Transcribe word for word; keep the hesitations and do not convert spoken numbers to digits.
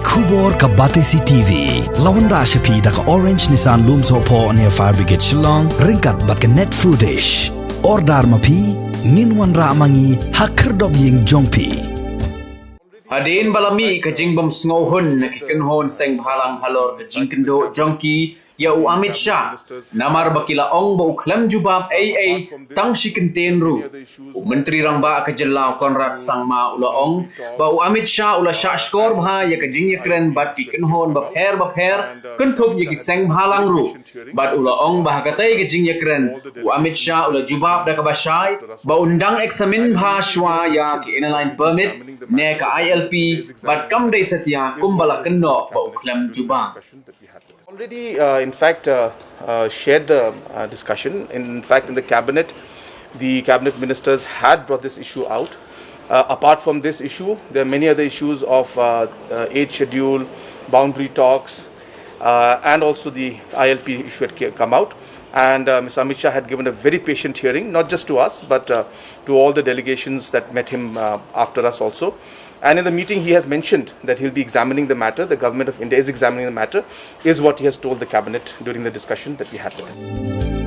Khubor ka Batesi T V. La wanrah sha phi da ka Orange Nissan Lumsohphoh near Fire Brigade Shillong, ryngkat bad ka Net Foodish. Order ma phi, ngin wanrah ma ngi ha khyrdop ïing jong phi. Hadien ba la mih ka jingbym sngewhun na ki kynhun seng bhalang halor ka jingkynduh jong ki ïa u Amit Shah, namar ba ki la ong ba u khlem jubab ei ei tang shi kyntien ruh. U Myntri Rangbah ka jylla u Conrad Sangma u la ong ba u Amit Shah u la shah shkor bha ïa ka jingïakren bad ki kynhun bapher bapher, kynthup ïa ki seng bhalang ruh. Bad u la ong ba ha katei ka jingïakren, u Amit Shah u la jubab da kaba shai ba un dang examine bha shuwa ïa ki Inner Line Permit ne ka I L P, bad kam dei satia kumba la kynnoh ba u khlem jubab. Already, uh, in fact, uh, uh, shared the uh, discussion. In fact, in the cabinet, the cabinet ministers had brought this issue out. Uh, apart from this issue, there are many other issues of uh, uh, eighth schedule, boundary talks, uh, and also the I L P issue had ca- come out. And uh, Mister Amit Shah had given a very patient hearing, not just to us, but uh, to all the delegations that met him uh, after us also. And in the meeting, he has mentioned that he'll be examining the matter, the government of India is examining the matter, is what he has told the cabinet during the discussion that we had with him.